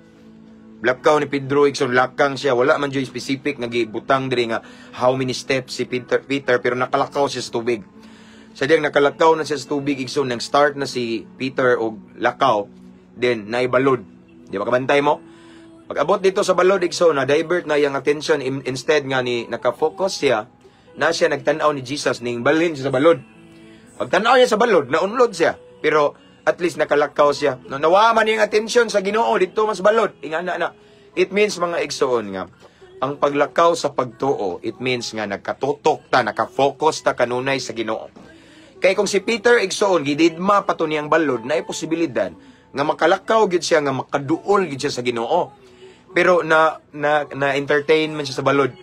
Lakaw ni Pedro, igsoon, lakang siya. Wala man jud specific nga gibutang diri nga how many steps si Peter, pero nakalakaw siya sa tubig. Sa diyang nakalakaw na siya sa tubig, igsoon, nang start na si Peter og lakaw, then naibalod. Di ba kabantay mo? Pag abot dito sa balod, igsoon, na divert na iyang attention. Instead nga ni naka-focus siya, na siya nagtan-aw ni Jesus, ning balhin siya sa balod. Pag tan-aw niya sa balod, naunlod siya. Pero at least nakalakaw siya. No, nawa man iyang attention sa Ginoo dito mas balod. Ingana na. It means, mga igsoon, nga ang paglakaw sa pagtuo, it means nga nagkatutok ta, nakafocus ta kanunay sa Ginoo. Kay kung si Peter, igsoon, gididma pa to niyang balod, naay posibilidad nga makalakaw gid siya, nga makaduol gid siya sa Ginoo. Pero na na entertainment siya sa balod.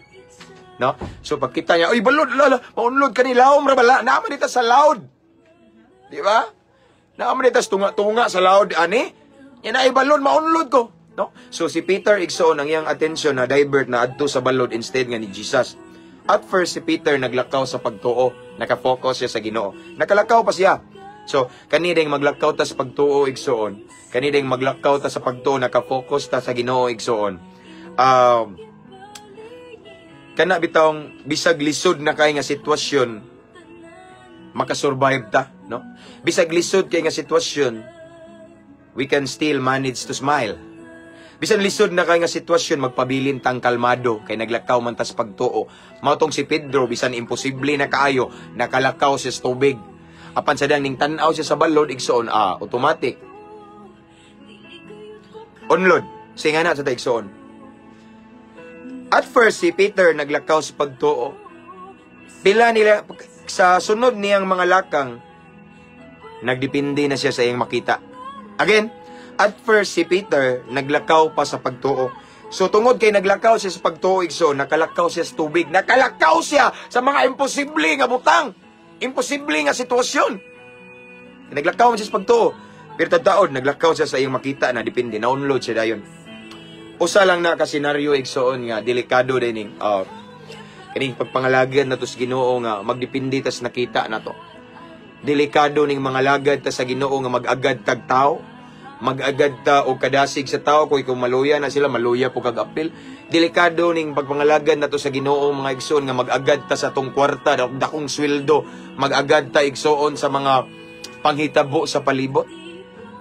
No? So pagkita niya, "Oy, balod, lala, maunlod ka ni laom ra bala." Naa man dita sa loud. Di ba? Naa man dita sa tunga-tunga sa loud ani. Yan ay balod, maunlod ko. No? So si Peter, igsoon, ang iyang attention na divert na adto sa balod instead nga ni Jesus. At first, si Peter naglakaw sa pagtuo, naka-focus siya sa Ginoo. Nakalakaw pa siya. So, kanideng maglakaw ta sa pagtuo, igsoon. Kanideng maglakaw ta sa pagtuo, naka-focus ta sa Ginoo, igsoon. Um, Kana bitawng bisag lisod na kay nga sitwasyon, makasurvive ta, no? Bisag lisod kay nga sitwasyon, we can still manage to smile. Bisan lisod na kay nga sitwasyon, magpabilin tang kalmado kay naglakaw man tas pagtuo. Mao tong si Pedro, bisan imposible na kaayo, nakalakaw siya sa tubig. Apan sa ning tan-aw siya sa balod, igsoon, automatic. Unlod, singa na sa ta, igsoon. At first, si Peter naglakaw sa pagtuo. Pila nila, sa sunod niyang mga lakang, nagdepende na siya sa iyang makita. Again, at first si Peter naglakaw pa sa pagtuo. So tungod kay naglakaw siya sa pagtuo, igsoon, nakalakaw siya sa tubig, nakalakaw siya sa mga imposible nga butang, imposible nga sitwasyon. Naglakaw man siya sa pagtuo. Pero taod, naglakaw siya sa iyang makita na depende, na-unload siya dayon. Usa lang na ka senaryo, igsoon, nga delikado din ning kaning pagpangalagan nato sa Ginoo nga magdepende tas nakita nato. Delikado ning mga lagad ta sa Ginoo nga mag-agad tag tao, mag-agad ta og kadasig sa tao. Kung ikaw maluya na sila, maluya po kag apil. Delikado ning pagpangalagad nato sa Ginoo, mga igsoon, nga mag-agad ta sa atong kwarta, dakong sweldo, mag-agad ta, igsoon, sa mga panghitabo sa palibot.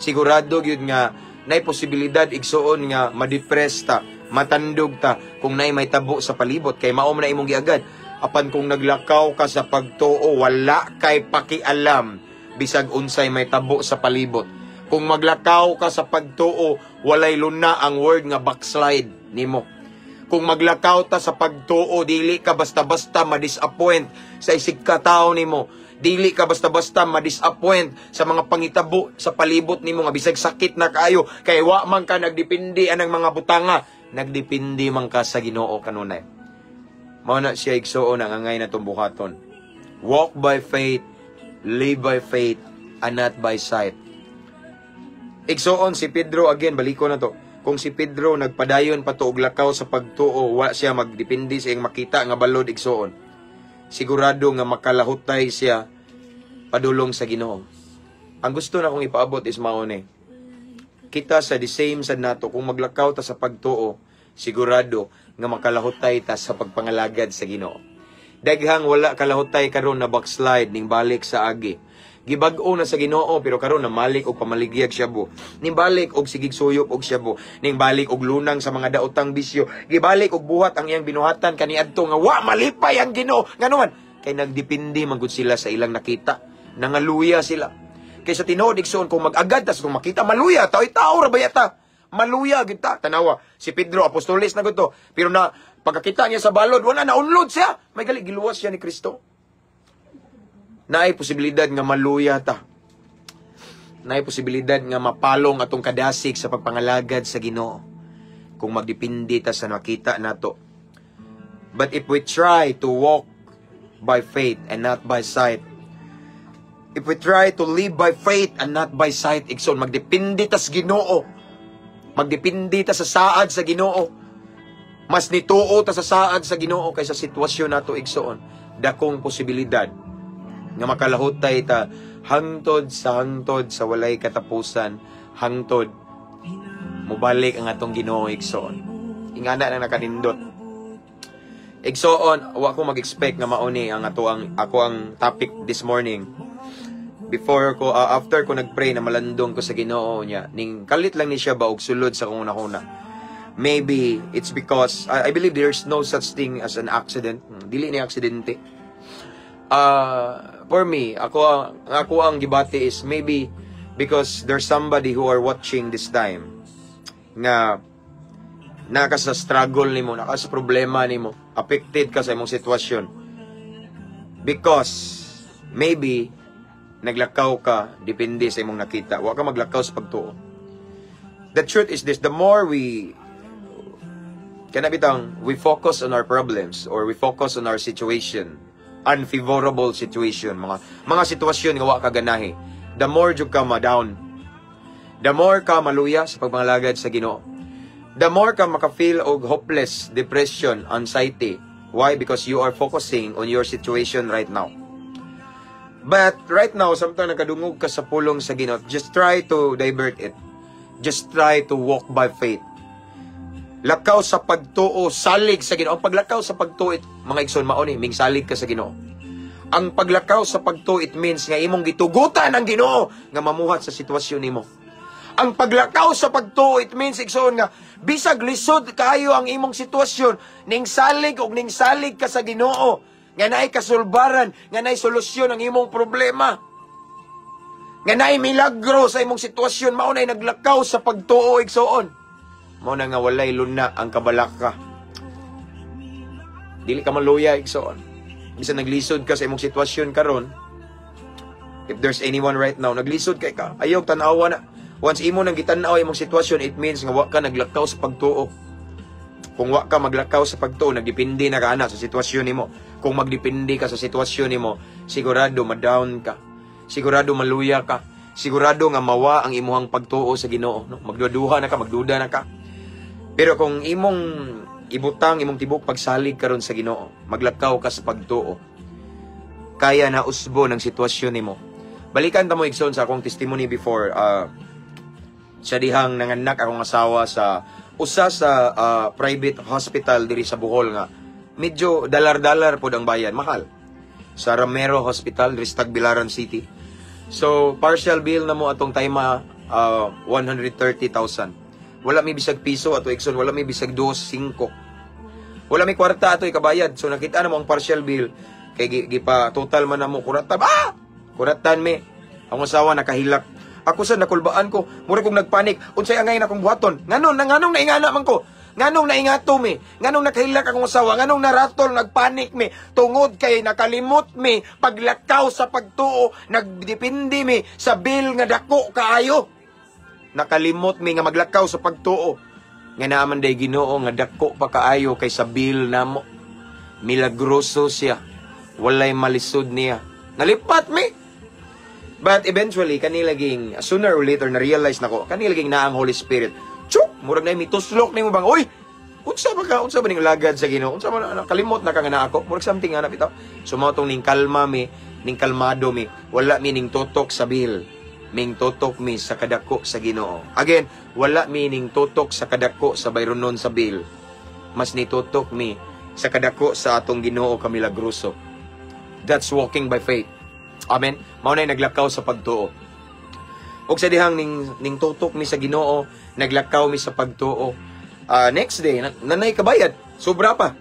Sigurado gyud nga nay posibilidad, igsoon, nga ma-depress ta, matandog ta kung nay may tabo sa palibot kay mao man na imong giagad. Apan kung naglakaw ka sa pagtuo, wala kay pakialam bisag unsay may tabo sa palibot. Kung maglakaw ka sa pagtuo, walay luna ang word nga backslide nimo. Kung maglakaw ta sa pagtuo, dili ka basta-basta ma-disappoint sa isig ka tao nimo. Dili ka basta-basta ma-disappoint sa mga pangitabo sa palibot nimo nga bisag sakit na kaayo kay wa man ka nagdepende anang mga butanga, nagdepende man ka sa Ginoo kanunay. Mao na siya, igsuon, ang angay na buhaton. Walk by faith, live by faith, and not by sight. Igsuon, si Pedro, again, baliko na to. Kung si Pedro nagpadayon pa to og lakaw sa pagtuo, wa siya magdepende sa iyang makita nga balod, igsuon. Sigurado nga makalahutay siya padulong sa Ginoo. Ang gusto na kong ipaabot is mao ni. Kita sa the same sad nato, kung maglakaw ta sa pagtuo, sigurado nga makalahutay ta sa pagpangalagad sa Ginoo. Daghang wala kalahutay karon na backslide ning balik sa agi. Gibag-o na sa Ginoo pero karon namalik og pamaligyag shabu. Ning balik og sigig suyop og shabu. Ning balik og lunang sa mga daotang bisyo. Gibalik og buhat ang iyang binuhatan kaniadto nga wa malipay ang Ginoo. Ngano man? Kay nagdepende man gud sila sa ilang nakita. Nangaluya sila. Kay sa tinuod, igsoon, kung mag-agad ta sa kung makita, maluya ta, oy, tao ra baya ta. Maluya gid ta. Tanawa, si Pedro, apostoles na gud to. Pero na pagkakita niya sa balod, wala na unload siya. May gali giluwas siya ni Kristo. Naay posibilidad nga maluya ta. Naay posibilidad nga mapalong atong kadasig sa pagpangalagad sa Ginoo kung magdepende ta sa nakita nato. But if we try to walk by faith and not by sight, if we try to live by faith and not by sight, igsoon, magdepende ta sa Ginoo. Magdepende ta sa saad sa Ginoo. Mas nituo ta sa saad sa Ginoo kaysa sitwasyon nato, igsoon. Dakong posibilidad nga makalahutay ta hangtod sa walay katapusan, hangtod mubalik ang atong Ginoo, igsoon. Ingana na nakanindot. Igsoon, wa ko mag-expect nga mao ni ang ato ang ako ang topic this morning. Before ko after ko nagpray na malandong ko sa Ginoo niya, ning kalit lang ni siya ba og sulod sa akong una. Maybe it's because I believe there's no such thing as an accident. Dili ni aksidente. For me, ako ang gibati is maybe because there's somebody who are watching this time nga naka sa struggle nimo, naka sa problema nimo, affected ka sa imong sitwasyon. Because maybe naglakaw ka depende sa imong nakita. Wa ka maglakaw sa pagtuo. The truth is this, the more we kana bitang we focus on our problems or we focus on our situation, unfavorable situation, mga sitwasyon nga wa ka ganahi, the more jud ka ma-down. The more ka maluya sa pagpangalagad sa Ginoo. The more ka maka-feel og hopeless, depression, anxiety. Why? Because you are focusing on your situation right now. But right now, samtang nakadungog ka sa pulong sa Ginoo, just try to divert it. Just try to walk by faith. Lakaw sa pagtuo, salig sa Ginoo. Ang paglakaw sa pagtuo, mga igsoon, mao ni mingsalig ka sa Ginoo. Ang paglakaw sa pagtuo, it means nga imong gitugutan ang Ginoo nga mamuhat sa sitwasyon nimo. Ang paglakaw sa pagtuo, it means, igsoon, nga bisag lisod kaayo ang imong sitwasyon, ning salig og ning salig ka sa Ginoo nga naay kasulbaran, nga naay solusyon ang imong problema, nga naay milagro sa imong sitwasyon. Mao nay naglakaw sa pagtuo, igsoon. Mao na nga walay luna ang kabalaka. Dili ka maluya, igsoon. Bisan naglisod ka sa imong sitwasyon karon, if there's anyone right now, naglisod kay ka, ayaw tan-awa na. Once imo nang gitan-aw imong sitwasyon, it means nga wa ka naglakaw sa pagtuo. Kung wa ka maglakaw sa pagtuo, nagdepende na ka ana sa sitwasyon nimo. Kung magdepende ka sa sitwasyon nimo, sigurado ma-down ka. Sigurado maluya ka. Sigurado nga mawa ang imuhang pagtuo sa Ginoo, no? Magduduha na ka, magduda na ka. Pero kung imong ibutang imong tibok pagsalig karon sa Ginoo, maglakaw ka sa pagtuo, kaya na usbo ng sitwasyon nimo. Balikan ta mo, igsoon, sa akong testimony before, sa dihang nanganak akong asawa sa usa sa private hospital diri sa Bohol nga medyo dalar-dalar pod ang bayad, mahal. Sa Ramero Hospital diri sa Tagbilaran City. So partial bill na mo atong time 130,000. Wala mi bisag piso ato, igsoon, wala mi bisag 2 5. Wala mi kwarta ato ikabayad. So nakita na mo ang partial bill kay gipa total man namo kuratan. Ah! Kuratan mi. Ang asawa nakahilak. Ako sa nakulbaan ko, mura kong nagpanik. Unsay angay na akong buhaton? Nganong nganong naingana man ko? Nganong naingato mi? Nganong nakahilak akong asawa? Nganong naratol, nagpanik mi? Tungod kay nakalimot mi paglakaw sa pagtuo, nagdepende mi sa bill nga dako kaayo. Nakalimot mi nga maglakaw sa pagtuo. Nga naaman day Ginoo nga dako pa kaayo kaysa bill namo. Milagroso siya. Walay malisod niya. Nalipat mi. But eventually, kanilaging, sooner or later, na-realize nako, kanilaging na ang Holy Spirit. Chuk! Murag na mituslok nimo bang, "Oy! Unsa ba ka? Unsa ba ning lagad sa Ginoo? Unsa ba na, kalimot na ka nga na ako?" Murag something nga na bitaw. So mao tong ning kalma mi, ning kalmado mi, wala mi ning tutok sa bill. Ming tutok mi sa kadako sa Ginoo. Again, wala mi ning tutok sa kadako sa bayronon sa bill. Mas nitutok mi sa kadako sa atong Ginoo kamilagroso. That's walking by faith. Amen. Mao na naglakaw sa pagtuo. Ug sa dihang ning tutok mi sa Ginoo, naglakaw mi sa pagtuo. Next day, nanay kabayad, sobra pa.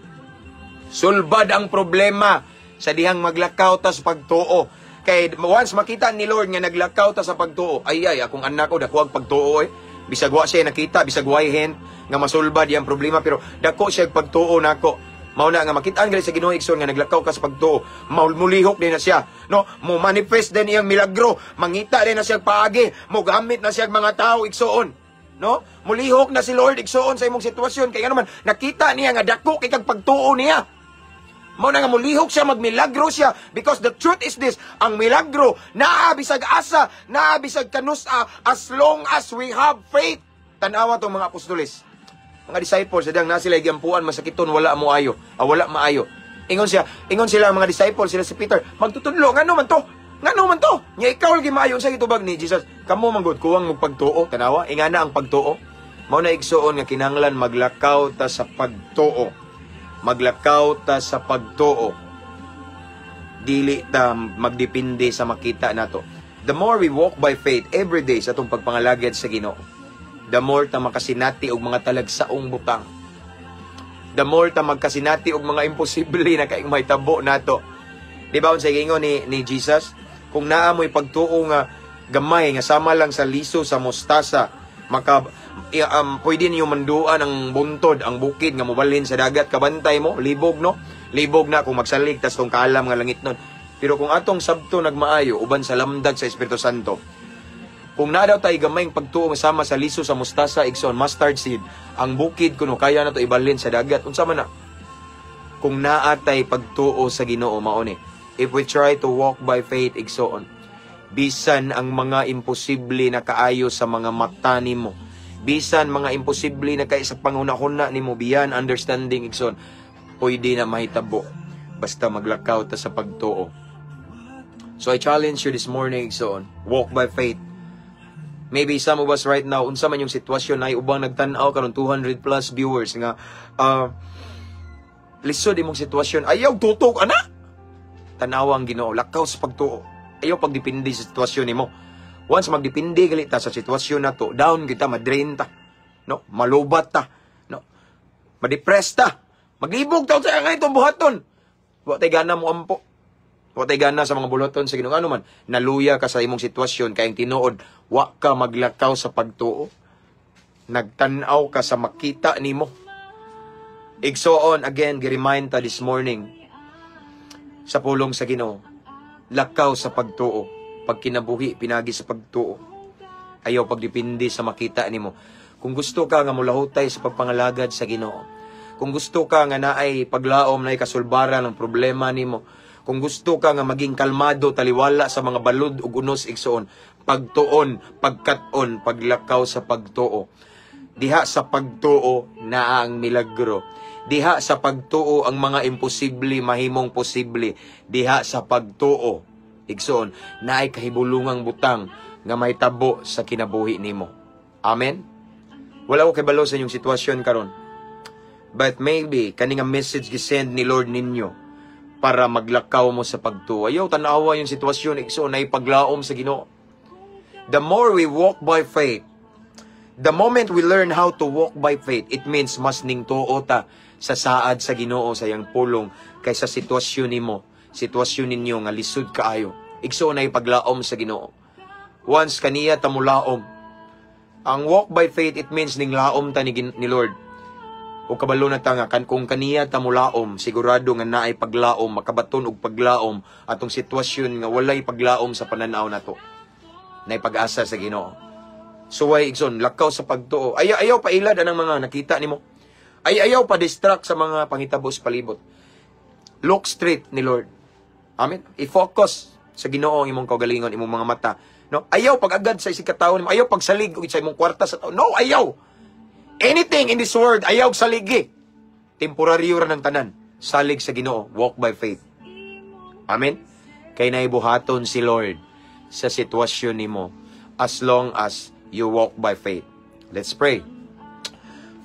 Sulbad ang problema sa dihang maglakaw ta sa pagtuo. Kay once makita ni Lord nga naglakaw ta sa pagtuo, ay ay akong anak ko dako ang pagtuo eh. Bisag wa siya nakita, bisag way hint nga masulbad iyang problema, pero dako siya pagtuo nako. Mao na nga makitaan gali sa Ginoo, igsoon, nga naglakaw ka sa pagtuo. Mulihok din na siya. No, mo manifest din iyang milagro. Mangita din na siya paagi. Mogamit na siya mga tao, igsoon. No? Mulihok na si Lord, igsoon, sa imong sitwasyon kay nga naman nakita niya nga dako kay kag pagtuo niya. Mao na nga mulihok siya, magmilagro siya, because the truth is this, ang milagro naa bisag asa, naa bisag kanusa, as long as we have faith. Tan-awa tong mga apostoles. Mga disciples, sadang na sila giampuan, masakiton, wala mo ayo. Ah, wala maayo. Ingon sila mga disciples, sila si Peter, "Magtutudlo, ngano man to? Ngano man to? Nya ikaw lagi maayo, sa gitubag ni Jesus?" "Kamo man gud kuwang mo pagtuo." Tanawa, ingana ang pagtuo. Mao na, igsuon, nga kinahanglan maglakaw ta sa pagtuo. Maglakaw ta sa pagtuo. Dili ta magdepende sa makita nato. The more we walk by faith every day sa atong pagpangalagad sa Ginoo, the more ta makasinati og mga talagsaong butang. The more ta magkasinati og mga imposible na kay mahitabo nato. Di ba unsay giingon ni Jesus? Kung naa mo'y pagtuo nga gamay nga sama lang sa liso sa mustasa, maka pwede niyo manduan ang buntod, ang bukid nga mobalhin sa dagat, kabantay mo, libog, no? Libog na kung magsalig tas tong kaalam nga langit nun. Pero kung atong sabto nagmaayo uban sa lamdag sa Espiritu Santo, kung naa daw tayo gamayng pagtuo nga sama sa liso sa mustasa, igsoon, mustard seed, ang bukid kuno kaya na to ibalhin sa dagat. Unsa man na? Kung naa tay pagtuo sa Ginoo, mao ni. If we try to walk by faith, igsoon, bisan ang mga imposible na kaayo sa mga mata nimo, bisan mga imposible na kay sa panghuna-huna nimo, beyond understanding, igsoon, pwede na mahitabo basta maglakaw ta sa pagtuo. So I challenge you this morning, igsoon, walk by faith. Maybe some of us right now, unsa man yung sitwasyon, ay ubang nagtan-aw karon, 200 plus viewers nga lisod imong sitwasyon, ayaw tutok ana. Tanawa ang Ginoo, lakaw sa pagtuo. Ayaw pagdepende sa sitwasyon nimo. Once magdepende gali ta sa sitwasyon nato, down kita, madrain ta. No? Malubat ta. No? Ma-depress ta. Maglibog ta sa nga itong buhaton. Wa tay gana mo ampo. Wa tay gana sa mga buluhaton sa Ginoo. Ano man, naluya ka sa imong sitwasyon kay ang tinuod, wa ka maglakaw sa pagtuo. Nagtan-aw ka sa makita nimo. Igsoon, again, gi-remind ta this morning sa pulong sa Ginoo. Lakaw sa pagtuo. Pagkinabuhi, pinagi sa pagtuo. Ayaw pagdepende sa makita nimo. Kung gusto ka nga mulahutay sa pagpangalagad sa Ginoo, kung gusto ka nga naay paglaom, naay kasulbaran ng problema nimo, kung gusto ka nga maging kalmado, taliwala sa mga balud ug unos, igsoon, pagtuon, pagkat-on, paglakaw sa pagtuo. Diha sa pagtuo naa ang milagro. Diha sa pagtuo ang mga imposible mahimong posible. Diha sa pagtuo, igsoon, naay kahibulungang butang nga mahitabo sa kinabuhi nimo. Amen. Wala ko kabalo sa inyong sitwasyon karon. But maybe kani nga message gisend ni Lord ninyo para maglakaw mo sa pagtuo. Ayaw tanawa yung sitwasyon, igsoon, naay paglaom sa Ginoo. The more we walk by faith, the moment we learn how to walk by faith, it means mas ningtuo ta sa saad sa Ginoo, sa iyang pulong, kaysa sitwasyon nimo, sitwasyon ninyo nga lisod kaayo. Igsoon, naay paglaom sa Ginoo. Once kaniya ta mulaom, ang walk by faith, it means ninglaom ta ni Lord. O kabalo na ta nga kan kung kaniya ta mulaom, sigurado nga naay paglaom, makabaton og paglaom atong sitwasyon nga walay paglaom sa pananaw nato. Naay pag-asa sa Ginoo. Suway, igsoon, lakaw sa pagtuo. Ayaw, ayaw pailad anang mga nakita nimo. Ay ayaw pa distract sa mga panghitabo sa palibot. Look straight ni Lord. Amen. I-focus sa Ginoo ang imong kaugalingon, imong mga mata. No? Ayaw pag-agad sa isig ka tawo nimo, ayaw pagsalig og sa imong kwarta sa tao. No, ayaw. Anything in this world, ayaw saligi. Temporaryo ra ng tanan. Salig sa Ginoo, walk by faith. Amen. Kay naibuhaton si Lord sa sitwasyon nimo as long as you walk by faith. Let's pray.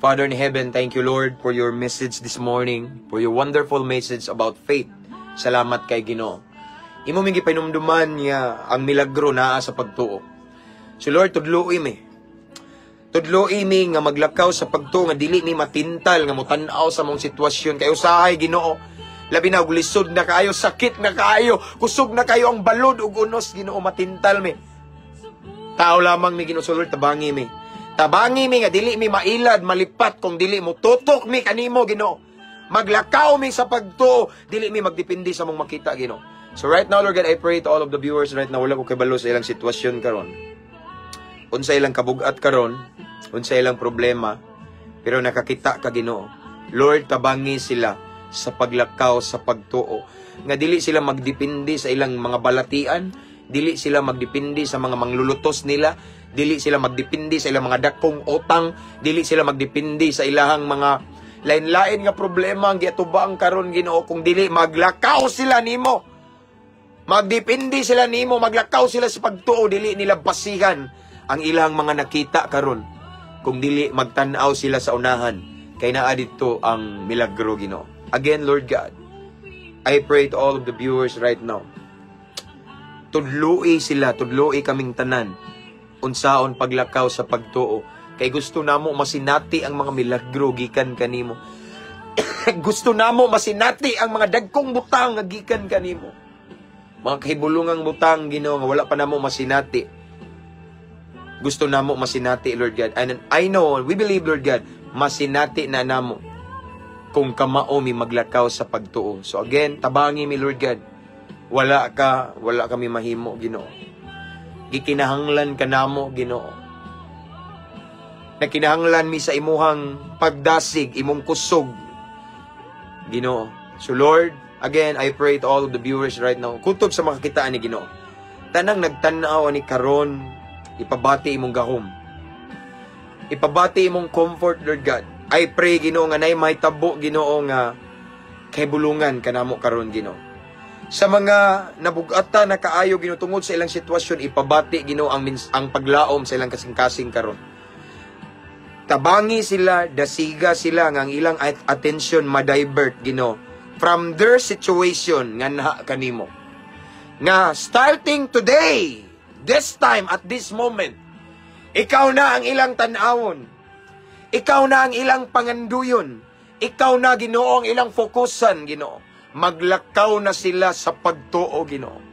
Father in heaven, thank you, Lord, for your message this morning, for your wonderful message about faith. Salamat kay Ginoo. Imo ming gipanumduman niya ang milagro naa sa pagtuo. So Lord, tudloi mi. Tudloi mi nga maglakaw sa pagtuo, nga dili mi matintal nga mutan-aw sa mong sitwasyon kay usahay, Ginoo. Labi na og lisod na kaayo, sakit na kaayo, kusog na kayo ang balod ug unos, Ginoo, matintal mi. Tao lamang mi, Ginoo, so Lord, tabangi mi. Tabangi mi nga dili mi mailad, malipat kung dili mo tutok mi kanimo, Ginoo. Maglakaw mi sa pagtuo, dili mi magdepende sa mong makita, Ginoo. So right now, Lord God, I pray to all of the viewers right now, wala ko kabalo sa ilang sitwasyon karon. Unsa ilang kabugat karon, unsa ilang problema, pero nakakita ka, Ginoo. Lord, tabangi sila sa paglakaw sa pagtuo. Nga dili sila magdepende sa ilang mga balatian, dili sila magdepende sa mga manglulutos nila, dili sila magdepende sa ilang mga dakong utang, dili sila magdepende sa ilahang mga lain-lain nga problema ang giatubang karon, Ginoo, kung dili maglakaw sila nimo. Magdepende sila nimo, maglakaw sila sa pagtuo, dili nila basihan ang ilang mga nakita karon. Kung dili magtan-aw sila sa unahan, kay naa didto ang milagro, Ginoo. Again, Lord God, I pray to all of the viewers right now. Tudloi sila, tudloi kaming tanan unsaon paglakaw sa pagtuo. Kay gusto namo masinati ang mga milagro gikan kanimo. Gusto namo masinati ang mga dagkong butang nga gikan kanimo. Mga kahibulungang butang, Ginoo, nga wala pa namo masinati. Gusto namo masinati, Lord God. And I know, we believe, Lord God, masinati na namo kung kamao mi maglakaw sa pagtuo. So again, tabangi mi, Lord God. Wala ka, wala kami mahimo, Ginoo. Gikinahanglan ka namo, Ginoo. Nakinahanglan mi sa imuhang pagdasig, imong kusog, Ginoo. So Lord, again, I pray to all of the viewers right now, kutob sa makakitaan ni Ginoo. Tanang nagtan-aw ani karon, ipabati imong gahom. Ipabati imong comfort, Lord God. I pray, Ginoo, nga nay mahitabo, Ginoo, nga kahibulungan kanamo karon, Ginoo. Sa mga nabugata na kaayo, Ginoo, tungod sa ilang sitwasyon, ipabati, Ginoo, ang paglaom sa ilang kasing-kasing karon. Tabangi sila, dasiga sila nga ang ilang attention ma-divert, Ginoo, from their situation nga naa kanimo. Nga starting today, this time, at this moment, ikaw na ang ilang tan-awon. Ikaw na ang ilang panganduyon. Ikaw na, Ginoo, ang ilang fokusan, Ginoo. Maglakaw na sila sa pagtuo, Ginoo.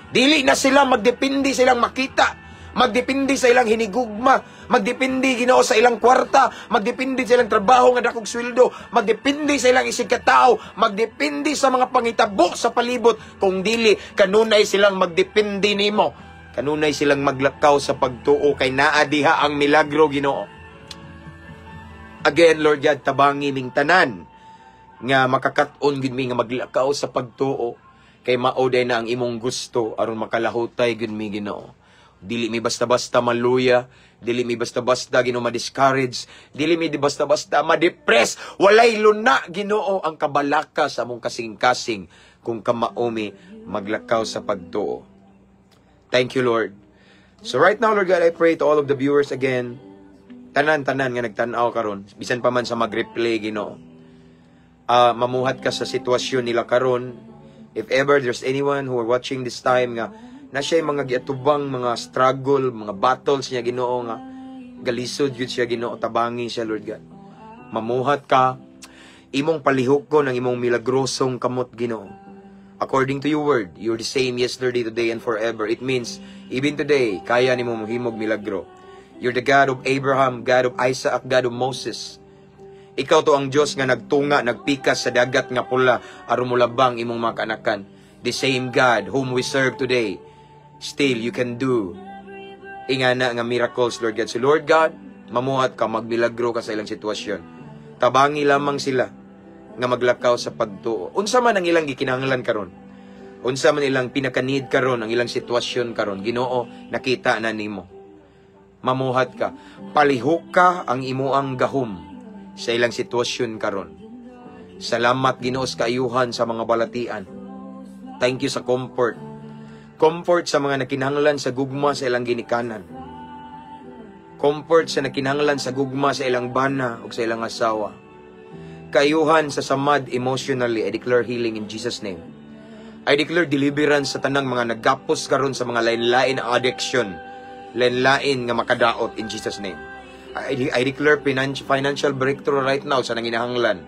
Dili na sila magdepende sa ilang makita, magdepende sa ilang hinigugma, magdepende, Ginoo, sa ilang kwarta, magdepende sa ilang trabaho nga dakog sweldo, magdepende sa ilang isig katao, magdepende sa mga pangitabo sa palibot, kung dili kanunay silang magdepende nimo. Kanunay silang maglakaw sa pagtuo kay naa diha ang milagro, Ginoo. Again, Lord God, tabangi ming tanan nga makakat-on gid mi nga maglakaw sa pagtuo kay mao day na ang imong gusto aron makalahutay gid mi, Ginoo. Dili mi basta-basta maluya, dili mi basta-basta, Ginoo, ma-discourage, dili mi di basta-basta ma-depress. Walay luna, Ginoo, ang kabalaka sa among kasing-kasing kung kamao mi maglakaw sa pagtuo. Thank you, Lord. So right now, Lord God, I pray to all of the viewers again, tanan-tanan nga nagtan-aw karon, bisan pa man sa mag-replay, Ginoo. Mamuhat ka sa sitwasyon nila karon. If ever there's anyone who are watching this time nga na siya mga giatubang mga struggle, mga battles niya, Ginoo, nga galisod yun siya, Ginoo, tabangi siya, Lord God. Mamuhat ka, imong palihukon ang imong milagrosong kamot, Ginoo. According to your word, you're the same yesterday, today, and forever. It means, even today, kaya nimo mohimog milagro. You're the God of Abraham, God of Isaac, God of Moses. Ikaw to ang Diyos nga nagtunga, nagpikas sa Dagat nga Pula aron molabang imong mga kaanakan. The same God whom we serve today, still you can do ingana nga miracles, Lord God. So Lord God, mamuhat ka, magmilagro ka sa ilang sitwasyon. Tabangi lamang sila nga maglakaw sa pagtuo. Unsa man ang ilang gikinahanglan karon? Unsa man ilang pinaka-need karon, ang ilang sitwasyon karon? Ginoo, nakita na nimo. Mamuhat ka. Palihok ka ang imuang gahom sa ilang sitwasyon karon. Salamat, Ginoo, sa kaayuhan sa mga balatian. Thank you sa comfort. Comfort sa mga nakinahanglan sa gugma sa ilang ginikanan. Comfort sa nakinahanglan sa gugma sa ilang bana o sa ilang asawa. Kaayuhan sa samad emotionally, I declare healing in Jesus' name. I declare deliverance sa tanang mga nagapos karon sa mga lain-lain na addiction, lain-lain nga makadaot in Jesus' name. I declare financial breakthrough right now sa nanginahanglan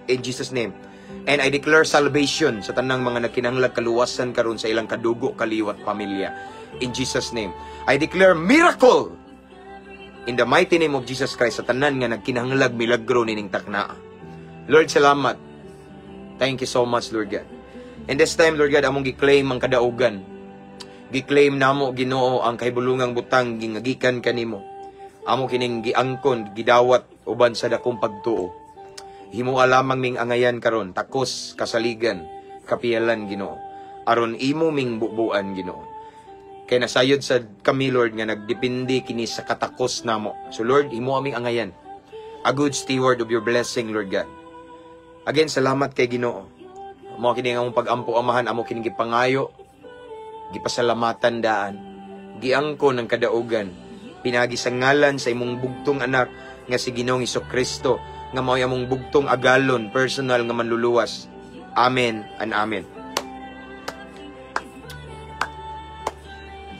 in Jesus' name. And I declare salvation sa tanang mga nagkinahanglan kaluwasan karon sa ilang kadugo, kaliwat, pamilya in Jesus' name. I declare miracle in the mighty name of Jesus Christ sa tanan nga nagkinahanglag milagro nining taknaa. Lord, salamat. Thank you so much, Lord God. And this time, Lord God, among gi-claim ang kadaugan. Gi-claim namo, Ginoo, ang kahibulungang butang gingagikan kanimo. Amo kining giangkon, gidawat uban sa dakong pagtuo. Himoa lamang ming angayan karon, takos, kasaligan, kapiyalan, Ginoo. Aron imo ming bubuan, Ginoo. Kay nasayod sa kami, Lord, nga nagdepende kini sa katakos namo. So Lord, himo aming angayan. A good steward of your blessing, Lord God. Again, salamat kay Ginoo. Mao kini ang among pag-ampo, Amahan, amo kini gipangayo, gipasalamatan daan. Giangkon ang kadaugan. Pinagi sa ngalan sa imong bugtong anak nga si Ginoong Kristo nga mao'y among bugtong agalon, personal nga manluluwas. Amen and amen.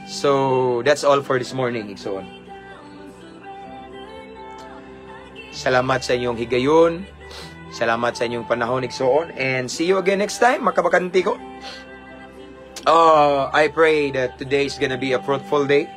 So, that's all for this morning, igsoon. Salamat sa inyong higayon. Salamat sa inyong panahon, igsoon. And see you again next time, makabakanti ko. I pray that today is gonna be a fruitful day.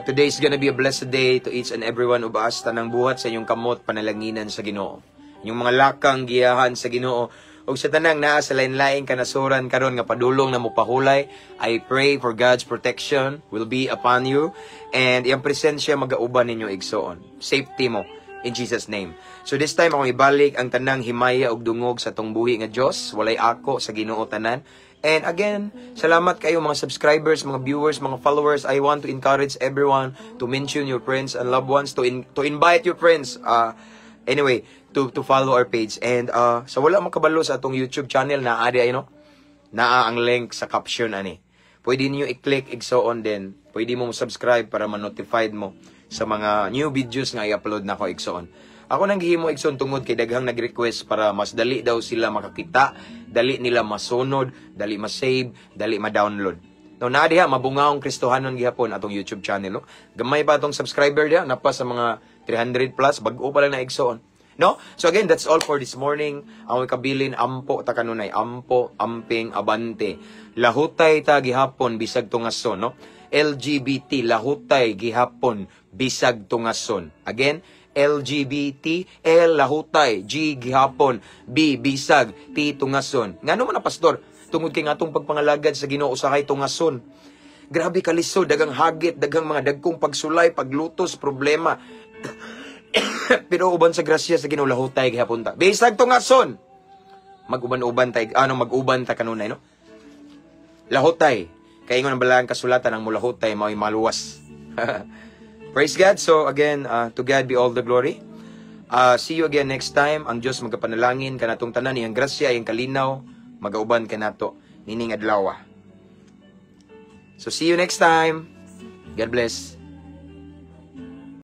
Today is gonna be a blessed day to each and every one of us. Tanang buhat sa inyong kamot, panalanginan sa Ginoo. Inyong mga lakang giyahan sa Ginoo. Ug sa tanang naa sa lain-laing kanasuran karon nga padulong na mopahulay, I pray for God's protection will be upon you and iyang presensya magauban ninyo, igsoon. Safety mo in Jesus' name. So this time akong ibalik ang tanang himaya ug dungog sa tong buhi nga Dios, walay ako sa Ginoo tanan. And again, salamat kayo mga subscribers, mga viewers, mga followers. I want to encourage everyone to mention your friends and loved ones, to invite your friends. Anyway, to follow our page. And sa wala makabalo sa atong YouTube channel na adi ay no. Naa ang link sa caption ani. Pwede niyo i-click, igsoon, din. Pwede mo subscribe para ma-notified mo sa mga new videos nga i-upload nako, igsoon. Ako nang gihimo, igsoon, tungod kay daghang nag-request para mas dali daw sila makakita, dali nila masunod, dali ma-save, dali ma-download. No, naa diha mabungaong Kristohanon gihapon atong YouTube channel, no. Gamay pa atong subscriber diha, napa sa mga 300 plus, bag-o pa lang na, igsoon. No? So again, that's all for this morning. Ang kabilin, ampo ta kanunay, ampo, amping, abante. Lahutay ta gihapon bisag tungason, no? LGBT, lahutay gihapon bisag tungason. Again, LGBT, L lahutay, G gihapon, B bisag, T tungason. Ngano man na, pastor? Tungod kay nga atong pagpangalagad sa Ginoo usahay tungason. Grabe kalisod, daghang hagit, daghang mga dagkong pagsulay, paglutos, problema. Pero uban sa grasya sa Ginoo, lahutay gihapon ta. Bisag tungason. Mag-uban-uban ta, ano, mag-uban ta kanunay, no? Lahutay. Kay ingon ang balaan kasulatan, ang mulahutay mao'y maluwas. Praise God. So again, to God be all the glory. See you again next time. Ang Diyos magapanalangin kanatong tanan, iyang grasya, iyang kalinaw, magauban kanato nining adlaw. So see you next time. God bless.